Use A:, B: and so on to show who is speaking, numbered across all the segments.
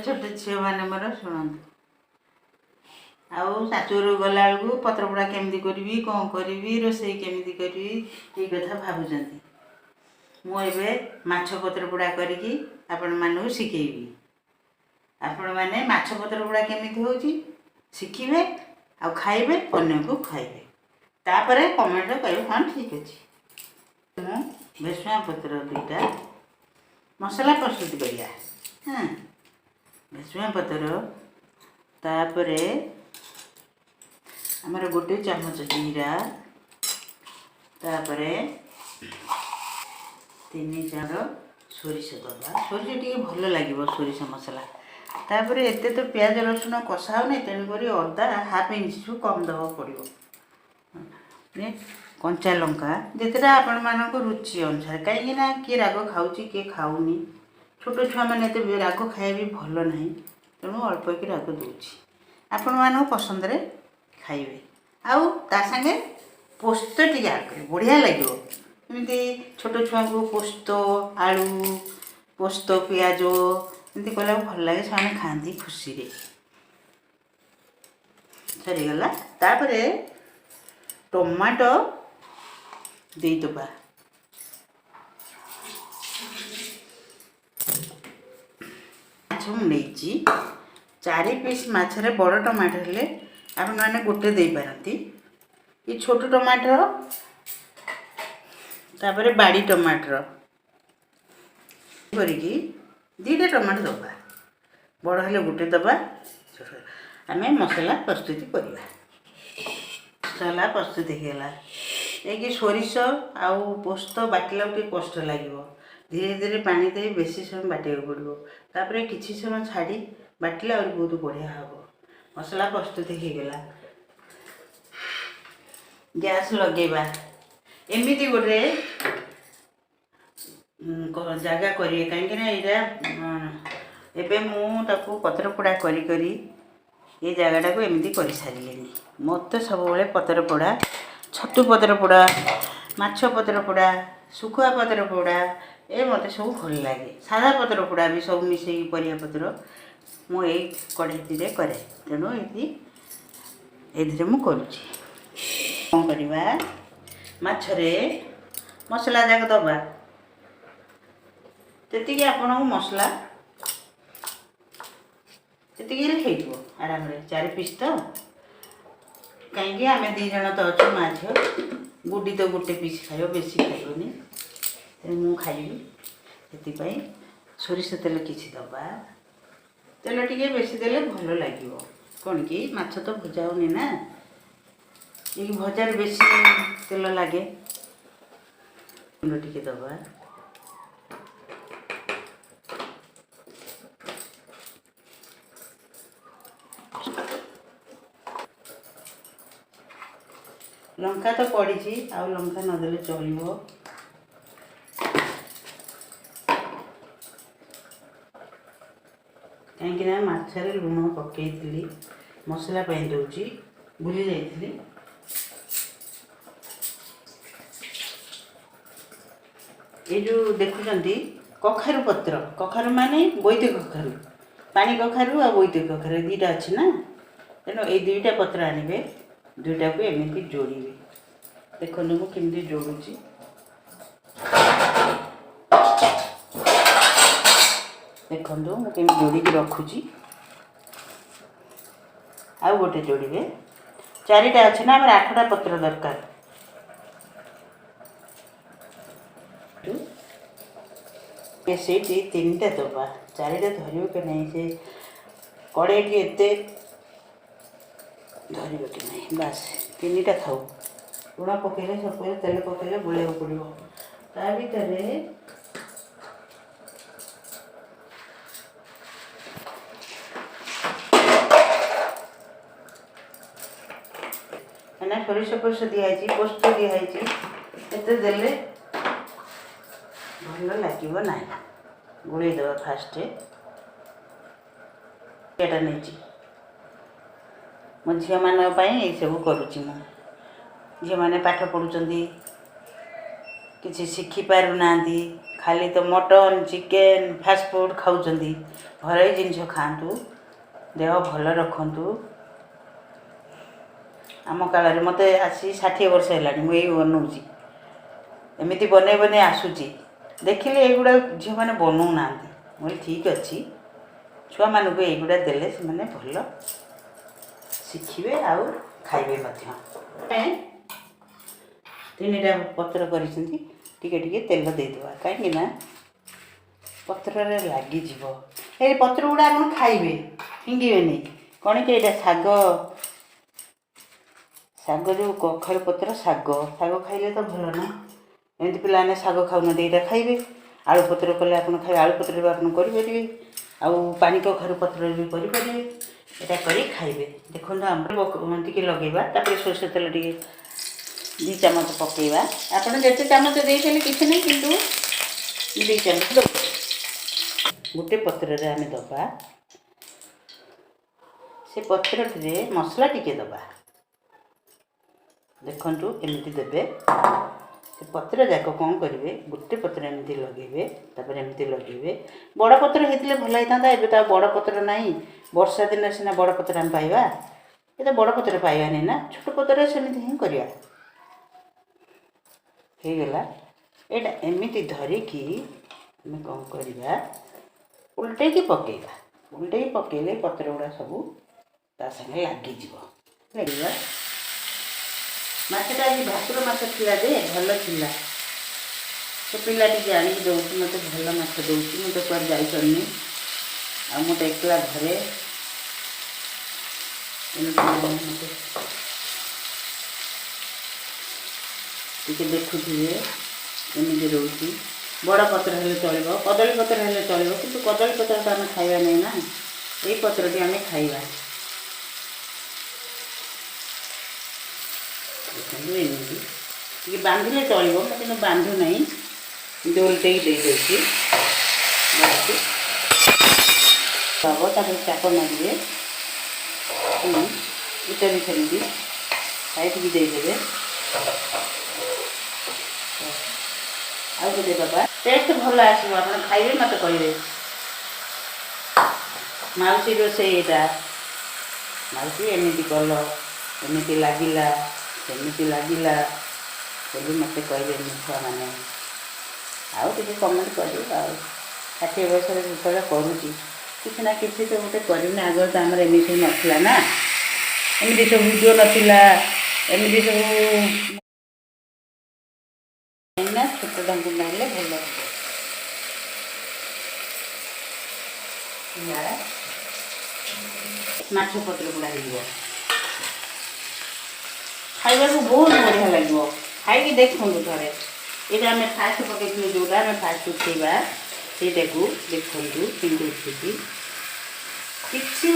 A: ଛୋଟ ଝିଅମାନେ ମୋର ଶୁଣନ୍ତୁ। ଆଉ ଶାଶୁଘରକୁ ଗଲାବେଳକୁ ପତ୍ରପୋଡ଼ା କେମିତି କରିବି, କ'ଣ କରିବି, ରୋଷେଇ କେମିତି କରିବି, ଏଇ କଥା ଭାବୁଛନ୍ତି। ମୁଁ ଏବେ ମାଛ ପତ୍ରପୋଡ଼ା କରିକି ଆପଣମାନଙ୍କୁ ଶିଖେଇବି। ଆପଣମାନେ ମାଛ ପତ୍ରପୋଡ଼ା କେମିତି ହେଉଛି ଶିଖିବେ ଆଉ ଖାଇବେ, ଅନ୍ୟକୁ ଖାଇବେ, ତାପରେ କମେଣ୍ଟରେ କହିବେ ହଁ ଠିକ୍ ଅଛି। ମୁଁ ଭେସୁଙ୍ଗା ପତ୍ର ଦୁଇଟା ମସଲା ପ୍ରସ୍ତୁତ କରିବା। ହଁ, ଭେସୁଙ୍ଗା ପତ୍ର, ତାପରେ ଆମର ଗୋଟେ ଚାମଚ ଜିରା, ତାପରେ ତିନି ଚାର ସୋରିଷ ଦେବା। ସୋରିଷ ଟିକେ ଭଲ ଲାଗିବ ସୋରିଷ ମସଲା। ତାପରେ ଏତେ ତ ପିଆଜ ରସୁଣ କଷା ହେଉନି, ତେଣୁକରି ଅଦା ହାଫ୍ ଇଞ୍ଚଠୁ କମ୍ ଦେବାକୁ ପଡ଼ିବ। କଞ୍ଚା ଲଙ୍କା ଯେତେଟା ଆପଣମାନଙ୍କ ରୁଚି ଅନୁସାରେ, କାହିଁକିନା କିଏ ରାଗ ଖାଉଛି କିଏ ଖାଉନି। ଛୋଟ ଛୁଆମାନେ ଏତେ ରାଗ ଖାଇବା ବି ଭଲ ନାହିଁ, ତେଣୁ ଅଳ୍ପ କି ରାଗ ଦେଉଛି। ଆପଣମାନଙ୍କ ପସନ୍ଦରେ ଖାଇବେ। ଆଉ ତା ସାଙ୍ଗେ ପୋସ୍ତ ଟିକେ ଆଡ଼୍ କରିବେ, ବଢ଼ିଆ ଲାଗିବ। ଏମିତି ଛୋଟ ଛୁଆଙ୍କୁ ପୋସ୍ତ ଆଳୁ, ପୋସ୍ତ ପିଆଜ ଏମିତି କଲାକୁ ଭଲ ଲାଗେ, ସେମାନେ ଖାଆନ୍ତି ଖୁସିରେ। ସରିଗଲା। ତାପରେ ଟମାଟୋ ଦେଇଦେବା। ମାଛ ମୁଁ ନେଇଛି 4 ପିସ୍। ମାଛରେ ବଡ଼ ଟମାଟୋ ହେଲେ ଆପଣମାନେ ଗୋଟେ ଦେଇପାରନ୍ତି, ଏ ଛୋଟ ଟମାଟର, ତାପରେ ବାଡ଼ି ଟମାଟର କରିକି 2ଟା ଟମାଟୋ ଦେବା। ବଡ଼ ହେଲେ ଗୋଟେ ଦେବା, ଛୋଟ। ଆମେ ମସଲା ପ୍ରସ୍ତୁତି କରିବା। ମସଲା ପ୍ରସ୍ତୁତ ହେଇଗଲା। ଏଇକି ସୋରିଷ ଆଉ ପୋସ୍ତ ବାଟିଲାକୁ ଟିକେ କଷ୍ଟ ଲାଗିବ। ଧୀରେ ଧୀରେ ପାଣି ଦେଇ ବେଶୀ ସମୟ ବାଟିବାକୁ ପଡ଼ିବ। ତାପରେ କିଛି ସମୟ ଛାଡ଼ି ବାଟିଲେ ଆହୁରି ବହୁତ ବଢ଼ିଆ ହେବ। ମସଲା ପ୍ରସ୍ତୁତ ହେଇଗଲା। ଗ୍ୟାସ୍ ଲଗେଇବା। ଏମିତି ଗୋଟେ ଜାଗା କରିବେ, କାହିଁକିନା ଏଇଟା ଏବେ ମୁଁ ତାକୁ ପତ୍ରପୋଡ଼ା କରି କରି ଏ ଜାଗାଟାକୁ ଏମିତି କରିସାରିଲିଣି। ମୋତେ ସବୁବେଳେ ପତ୍ରପୋଡ଼ା, ଛତୁ ପତ୍ରପୋଡ଼ା, ମାଛ ପତ୍ରପୋଡ଼ା, ଶୁଖୁଆ ପତ୍ରପୋଡ଼ା ଏ ମୋତେ ସବୁ ଭଲ ଲାଗେ। ସାଧା ପତ୍ରପୋଡ଼ା ବି ସବୁ ମିଶେଇକି ପରିବା ପତ୍ର ମୁଁ ଏଇ କଢ଼େଇଟିରେ କରେ, ତେଣୁ ଏଇଥିରେ ମୁଁ କରୁଛି। କ'ଣ କରିବା, ମାଛରେ ମସଲା ଯାକ ଦେବା। ଯେତିକି ଆପଣଙ୍କୁ ମସଲା ସେତିକି ହେଲେ ହେଇଯିବ ଆରାମରେ। 4 ପିସ୍ ତ, କାହିଁକି ଆମେ 2 ଜଣ ତ ଅଛୁ ମା ଝିଅ। ଗୁଡ଼ି ତ ଗୋଟେ ପିସ୍ ଖାଇବ, ବେଶୀ ଖାଇବନି, ତେଣୁ ମୁଁ ଖାଇବି। ସେଥିପାଇଁ ସୋରିଷ ତେଲ କିଛି ଦେବା। ତେଲ ଟିକେ ବେଶୀ ଦେଲେ ଭଲ ଲାଗିବ। କ'ଣ କି ମାଛ ତ ଭଜା ହେଉନି ନା, ଏଇ ଭଜାରେ ବେଶୀ ତେଲ ଲାଗେ। ଗୁଣ୍ଡ ଟିକେ ଦେବା। ଲଙ୍କା ତ ପଡ଼ିଛି, ଆଉ ଲଙ୍କା ନଦେଲେ ଚଳିବ। କାହିଁକିନା ମାଛରେ ଲୁଣ ପକାଇଥିଲି, ମସଲା ପାଇଁ ଦେଉଛି, ଭୁଲି ଯାଇଥିଲି। ଏ ଯେଉଁ ଦେଖୁଛନ୍ତି କଖାରୁ ପତ୍ର, କଖାରୁ ମାନେ ବୋଇତି କଖାରୁ, ପାଣି କଖାରୁ ଆଉ ବୋଇତି କଖାରୁ 2ଟା ଅଛି ନା, ତେଣୁ ଏଇ 2ଟା ପତ୍ର ଆଣିବେ, 2ଟାକୁ ଏମିତି ଯୋଡ଼ିବେ। ଦେଖନ୍ତୁ ମୁଁ କେମିତି ଯୋଡ଼ୁଛି। ଦେଖନ୍ତୁ ମୁଁ କେମିତି ଯୋଡ଼ିକି ରଖୁଛି। ଆଉ ଗୋଟେ ଯୋଡ଼ିବେ। 4ଟା ଅଛି ନା, ଆମର 8ଟା ପତ୍ର ଦରକାର। ସେଇଠି 3ଟା ଦେବା, 4ଟା ଧରିବ କି ନାହିଁ, ସେ କଡ଼େଇଟି ଏତେ ଧରିବ କି ନାହିଁ। ବାସ୍ 3ଟା ଥାଉ। ଲୁଣ ପକାଇଲେ ସବୁ, ତେଲ ପକାଇଲେ ଗୋଳେଇବାକୁ ପଡ଼ିବ। ତା ଭିତରେ କାହିଁକିନା ସୋରିଷ ଫୋରିଷ ଦିଆହେଇଛି, ପୋସ୍ତ ଦିଆହେଇଛି, ଏତେ ଦେଲେ ଭଲ ଲାଗିବ ନାହିଁ। ଗୋଳେଇ ଦେବା ଫାଷ୍ଟ। ଏଇଟା ନେଇଛି ମୋ ଝିଅମାନଙ୍କ ପାଇଁ, ଏଇସବୁ କରୁଛି ମୁଁ। ଝିଅମାନେ ପାଠ ପଢ଼ୁଛନ୍ତି, କିଛି ଶିଖିପାରୁନାହାନ୍ତି, ଖାଲି ତ ମଟନ୍, ଚିକେନ୍, ଫାଷ୍ଟଫୁଡ଼୍ ଖାଉଛନ୍ତି। ଘରୋଇ ଜିନିଷ ଖାଆନ୍ତୁ, ଦେହ ଭଲ ରଖନ୍ତୁ। ଆମ କାଳରେ, ମୋତେ ଆସି 60 ବର୍ଷ ହେଲାଣି, ମୁଁ ଏଇ ବନଉଛି, ଏମିତି ବନେଇ ବନେଇ ଆସୁଛି। ଦେଖିଲି ଏଇଗୁଡ଼ା ଝିଅମାନେ ବନଉନାହାନ୍ତି। ମୁଁ କହିଲି ଠିକ୍ ଅଛି, ଛୁଆମାନଙ୍କୁ ଏଇଗୁଡ଼ା ଦେଲେ ସେମାନେ ଭଲ ଶିଖିବେ ଆଉ ଖାଇବେ ମଧ୍ୟ। ତିନିଟା ପତ୍ର କରିଛନ୍ତି, ଟିକେ ଟିକେ ତେଲ ଦେଇଦେବା, କାହିଁକି ନା ପତ୍ରରେ ଲାଗିଯିବ। ଏଇ ପତ୍ର ଗୁଡ଼ା ଆପଣ ଖାଇବେ, ଫିଙ୍ଗିବେନି। କ'ଣ କି ଏଇଟା ଶାଗ, ଶାଗ ଯେଉଁ କଖାରୁ ପତ୍ର ଶାଗ, ଶାଗ ଖାଇଲେ ତ ଭଲ ନା। ଏମିତି ପିଲାମାନେ ଶାଗ ଖାଉନାହାନ୍ତି, ଏଇଟା ଖାଇବେ। ଆଳୁ ପତ୍ର କଲେ ଆପଣ ଖାଇବେ, ଆଳୁ ପତ୍ରରେ ବି ଆପଣ କରିପାରିବେ, ଆଉ ପାଣି କଖାରୁ ପତ୍ରରେ ବି କରିପାରିବେ। ଏଇଟା କରି ଖାଇବେ। ଦେଖନ୍ତୁ, ଆମର ଟିକେ ଲଗେଇବା, ତାପରେ ସୋରିଷ ତେଲ ଟିକେ 2 ଚାମଚ ପକାଇବା। ଆପଣ ଯେତେ ଚାମଚ ଦେଇଥିଲେ କିଛି ନାହିଁ, କିନ୍ତୁ 2 ଚାମଚ ଦେବୁ। ଗୋଟେ ପତ୍ରରେ ଆମେ ଦେବା, ସେ ପତ୍ରଟିରେ ମସଲା ଟିକେ ଦେବା। ଦେଖନ୍ତୁ, ଏମିତି ଦେବେ। ସେ ପତ୍ର ଯାକ କ'ଣ କରିବେ? ଗୋଟେ ପତ୍ର ଏମିତି ଲଗେଇବେ, ତାପରେ ଏମିତି ଲଗେଇବେ। ବଡ଼ ପତ୍ର ହେଇଥିଲେ ଭଲ ହେଇଥାନ୍ତା, ଏବେ ତ ଆଉ ବଡ଼ ପତ୍ର ନାହିଁ। ବର୍ଷା ଦିନରେ ସିନା ବଡ଼ ପତ୍ର ଆମେ ପାଇବା, ଏ ତ ବଡ଼ ପତ୍ର ପାଇବାନି ନା, ଛୋଟ ପତ୍ରରେ ସେମିତି ହିଁ କରିବା। ହେଇଗଲା। ଏଇଟା ଏମିତି ଧରିକି ଆମେ କ'ଣ କରିବା? ଉଲଟେଇକି ପକାଇବା। ଉଲଟେଇକି ପକାଇଲେ ପତ୍ର ଗୁଡ଼ା ସବୁ ତା ସାଙ୍ଗେ ଲାଗିଯିବ। ଲାଗିବା। ମାଛଟା ଆଜି ଭାକୁର ମାଛ ଥିଲା ଯେ ଭଲ ଥିଲା। ସେ ପିଲା ଟିକେ ଆଣିକି ଦେଉଛି ମୋତେ, ଭଲ ମାଛ ଦେଉଛି। ମୁଁ ତ କୁଆଡ଼େ ଯାଇପାରୁନି, ଆଉ ମୁଁ ତ ଏକଲା ଘରେ। ଏମିତି ମୋତେ ଟିକେ ଦେଖୁଥିବେ, ଏମିତି ରହୁଛି। ବଡ଼ ପତ୍ର ହେଲେ ଚଳିବ, କଦଳୀ ପତ୍ର ହେଲେ ଚଳିବ, କିନ୍ତୁ କଦଳୀ ପତ୍ର ତ ଆମେ ଖାଇବା ନାହିଁ ନା, ଏଇ ପତ୍ରଟି ଆମେ ଖାଇବା। ଦେଖନ୍ତୁ, ଏମିତି ଟିକେ ବାନ୍ଧିଲେ ଚଳିବ, ମୁଁ କିନ୍ତୁ ବାନ୍ଧୁ ନାହିଁ, କିନ୍ତୁ ଓଲଟେଇକି ଦେଇଦେଉଛି। ହେବ, ତାପରେ ଚାପ ମାରିବେ। ଏଇଟା ବି ସେମିତି ସାଇଡ଼୍ ବି ଦେଇଦେବେ। ଆଉ ଗୋଟେ ଦେବା, ଟେଷ୍ଟ ଭଲ ଆସିବ। ଆପଣ ଖାଇବେ, ମୋତେ କହିବେ, ମାଉସୀ ରୋଷେଇ ଏଇଟା, ମାଉସୀ ଏମିତି କଲ, ଏମିତି ଲାଗିଲା, ସେମିତି ଲାଗିଲା ବୋଲି ମୋତେ କହିବେ ଛୁଆମାନେ। ଆଉ ଟିକେ କମେଣ୍ଟ କରିବେ। ଆଉ 60 ବର୍ଷରେ ଯେତେବେଳେ କରୁଛି, କିଛି ନା କିଛି ତ ଗୋଟେ କରିବି ନା। ଆଗରୁ ତ ଆମର ଏମିତି ସବୁ ନଥିଲା ନା, ଏମିତି ସବୁ ଭିଡ଼ିଓ ନଥିଲା, ଏମିତି ସବୁ ନା। ଛୋଟ ଢାଙ୍କୁଣୀ ହେଲେ ଭଲ ହେବ। ମାଛ ପତ୍ର ଗୁଡ଼ା ହେଇଯିବ। ଖାଇବାକୁ ବହୁତ ବଢ଼ିଆ ଲାଗିବ, ଖାଇକି ଦେଖନ୍ତୁ ଥରେ। ଏଇଟା ଆମେ ଫାଷ୍ଟ ପକାଇଥିଲୁ, ଯେଉଁଟା ଆମେ ଫାଷ୍ଟ ଉଠେଇବା ସେଇଟାକୁ। ଦେଖନ୍ତୁ କେମିତି ଉଠୁଛି, କିଛି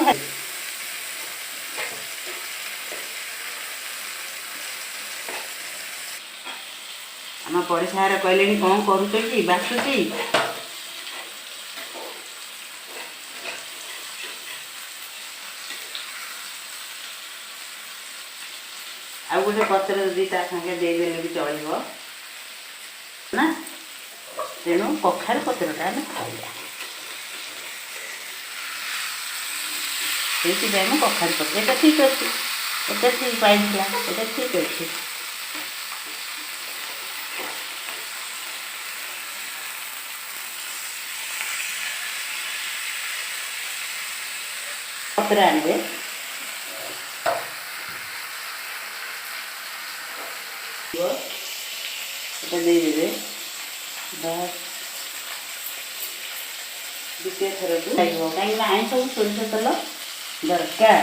A: ଆମ ପଡ଼ିଶା ଘରେ କହିଲେଣି, କ'ଣ କରୁଛ କି, ବାସୁଛି। ଆଉ ଗୋଟେ ପତ୍ର ଯଦି ତା ସାଙ୍ଗେ ଦେଇଦେଲେ ବି ଚଳିବ ନା। ତେଣୁ କଖାରୁ ପତ୍ରଟା ଆମେ ଖାଇବା, ସେଇଥିପାଇଁ ମୁଁ କଖାରୁ ପତ୍ର। ଏଇଟା ଠିକ୍ ଅଛି, ଏଇଟା ଠିକ୍ ପାଇଥିଲା, ଏଇଟା ଠିକ୍ ଅଛି। ପତ୍ର ଆଣିବେ, এটা ଦେଇଦେବେ, ବାସ୍। ଦ୍ୱିତୀୟ ଥରକୁ ଲାଗିବ, କାହିଁକିନା ଆଇଁଷକୁ ସୋରିଷ ତେଲ ଦରକାର।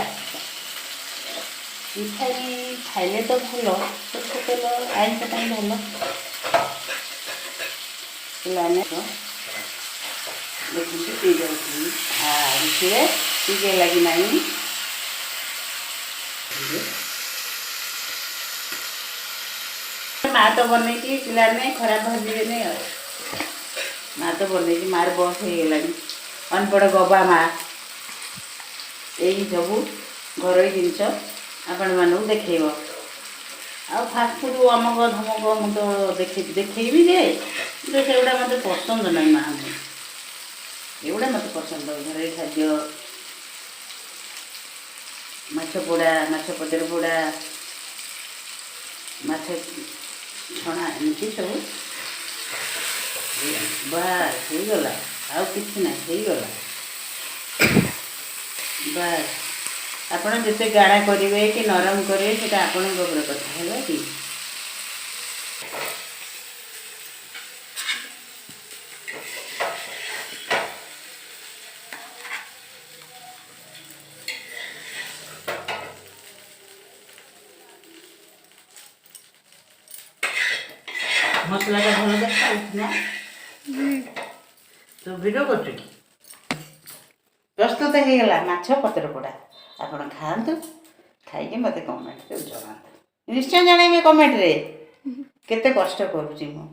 A: ରିଫାଇନ୍ ଖାଇଲେ ତ ଭଲ, ସୋରିଷ ତେଲ ଆଇଁଷ ପାଇଁ ଭଲ। ପିଲାମାନେ ଦେଖନ୍ତୁ, ହେଇଯାଉଛି। ଦେଖିବେ, ଠିକ୍ ହେଲା କି ନାହିଁ। ମା ତ ବନେଇକି, ପିଲାମାନେ ଖରାପ ଭାବିବେନି। ଆଉ ମା ତ ବନେଇକି, ମାର ବୟସ ହେଇଗଲାଣି, ଅନପଢ଼ ଗବା ମା ଏଇ ସବୁ ଘରୋଇ ଜିନିଷ ଆପଣମାନଙ୍କୁ ଦେଖେଇବ। ଆଉ ଫାଷ୍ଟଫୁଡ଼୍ ଅମକ ଧମକ ମୁଁ ତ ଦେଖେଇବି ଯେ କିନ୍ତୁ ସେଗୁଡ଼ା ମୋତେ ପସନ୍ଦ ନାହିଁ ମା। ମୁଁ ଏଗୁଡ଼ା ମୋତେ ପସନ୍ଦ, ଘରୋଇ ଖାଦ୍ୟ, ମାଛ ପୋଡ଼ା, ମାଛ ପତ୍ର ପୋଡ଼ା, ମାଛ ଛଣା, ଏମିତି ସବୁ। ବାସ୍, ହେଇଗଲା, ଆଉ କିଛି ନାହିଁ, ହେଇଗଲା ବାସ୍। ଆପଣ ଯେତେ ଗାଢ଼ା କରିବେ କି ନରମ କରିବେ, ସେଇଟା ଆପଣଙ୍କ ଉପରେ କଥା ହେଲା କି। ମସଲାଟା ଭଲ ଦେଖାଯାଉଛି ନା? ତୁ ଭିଡ଼ିଓ କରୁଛୁ କି? ପ୍ରସ୍ତୁତ ହେଇଗଲା ମାଛ ପତ୍ର ପୋଡ଼ା। ଆପଣ ଖାଆନ୍ତୁ, ଖାଇକି ମୋତେ କମେଣ୍ଟରେ ଜଣାନ୍ତୁ। ନିଶ୍ଚୟ ଜଣାଇବେ କମେଣ୍ଟରେ କେତେ କଷ୍ଟ କରୁଛି ମୁଁ।